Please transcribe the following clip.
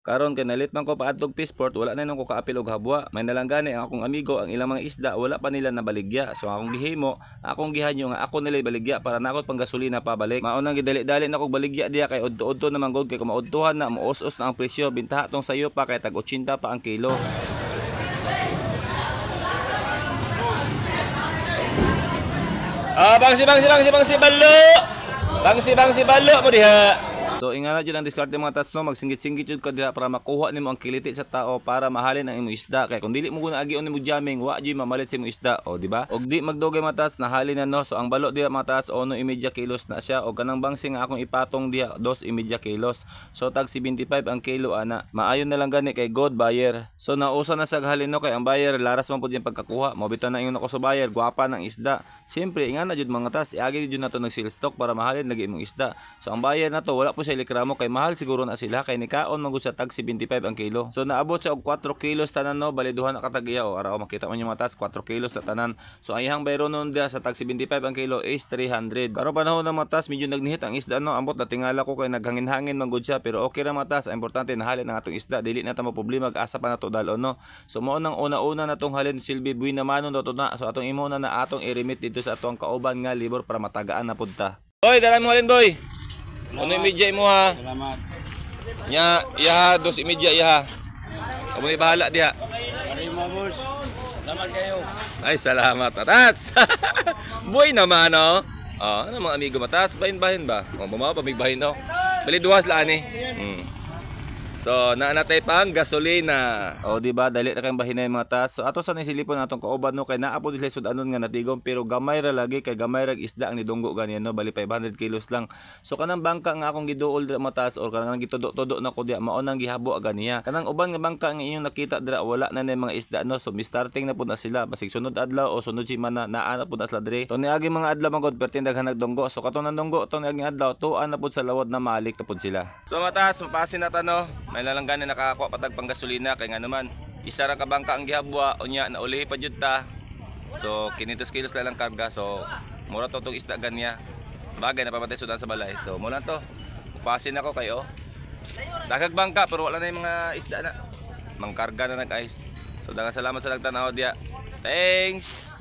Karon kay nalit man ko paadtog Fishport, wala na nung ko kaapil og habwa. May nalang gani ang akong amigo, ang ilang mga isda wala pa nila nabaligya. So ang akong gihimo, akong gihanyo nga ako nila ibaligya para nakot pang gasolina pabalik. Mao nang gidali-dali na kog baligya diha kay udto-udto naman gud, kay kung maudtuhan na, muos-os na ang presyo. Bintaha tong sayo pa kay tag 80 pa ang kilo. Ah, bangsi, bangsi, bangsi, bangsi, balo. Bangsi, bangsi, balo mo diha. So ingana jud ang diskarte, mga tats, no, magsinggit-singgit jud ka diha para makuha nimo ang kiliti sa tao para mahalin ang imong isda, kay kung dili mo guna agion nimo jamming, wa jud mamalit sa imong isda, o di ba? Og di magdugay, mga tats, nahalin na, no. So ang balo diha, mga tats, 1.5 kilos na siya, og kanang bangsi nga akong ipatong diha, 2.5 kilos. So tag 75 ang kilo ana. Maayo na lang gani kay good buyer. So nausa na sa halin, no, kay ang buyer laras man pud yung pagkakuha. Mao bitaw na ingon ako sa buyer, gwapa ng isda. Siyempre ingana jud, mga tas, iagi jud nato nag sales stock para mahalin lagi imong isda. So ang buyer na to, wala po siya reklamo kay mahal siguro na sila kay nikaon man gud sa tag 75 ang kilo. So naabot siya og 4 kilos tanan, no, bali duha na katag iya o ara o makita man yung mga tas, 4 kilos sa tanan. So ang iyang bayro nun diha sa tag 75 ang kilo is 300. Karon panahon ng, mga tas, medyo nagnihit ang isda, no, ambot natingala ko kay naghangin-hangin man gud siya, pero okay ra, mga tas. Ang importante nahalin ang atong isda, dili na ta problema asa pa nato dalon, no. So mao nang una-una na tong halin, silbi buwi na manon to na. So atong imo na na atong i-remit dito sa atong kauban nga libor para matagaan na pud ta. Boy, dala mo halin, boy. 1.30 mo ha. Salamat. Nya, iya, 2.30 iya. Kamo ni bahala diha. Mari mo, boss. Salamat kayo. Ay, salamat, Tats. Boy naman, no? Oh, ano mga amigo matats? Bahin-bahin ba? Oh, bumawa pa, may bahin, no? Bali duwas laan eh. So, naanatay pang gasolina. O di ba, dali ra kang bahinay, mga tas. So ato sa nisilipon atong kauban, no, kay naa po sila sudanon nga natigom, pero gamay ra lagi kay gamay ra isda ang nidunggo ganiyan, no, bali 500 kilos lang. So kanang bangka nga akong giduol dira, mga tas, or kanang gitudo-tudo na ko diya, mao nang gihabo ganiya. Kanang uban nga bangka nga inyong nakita dira, wala na na mga isda, no. So mi starting na pud na sila basig sunod adlaw o sunod semana naa na pud na sila diri. To niagi mga adlaw man gud perti daghan nagdunggo. So katong nandunggo to niaging adlaw, tuan na pud sa lawod na malik na pud sila. So matas, mapasin na ta, no. May lalanggan na nakakuha patag pang gasolina kay nga naman. Isa ra ka bangka ang gihabwa, unya na ulihi pa jud ta. So 500 kilos lang ang karga. So mura to tong isda ganya. Bagay na pamatay sudan sa balay. So mo lang to. Pasin ako kayo. Dagag bangka pero wala na yung mga isda na. Mangkarga na nag-ice. So daghang salamat sa nagtanaw diya. Thanks.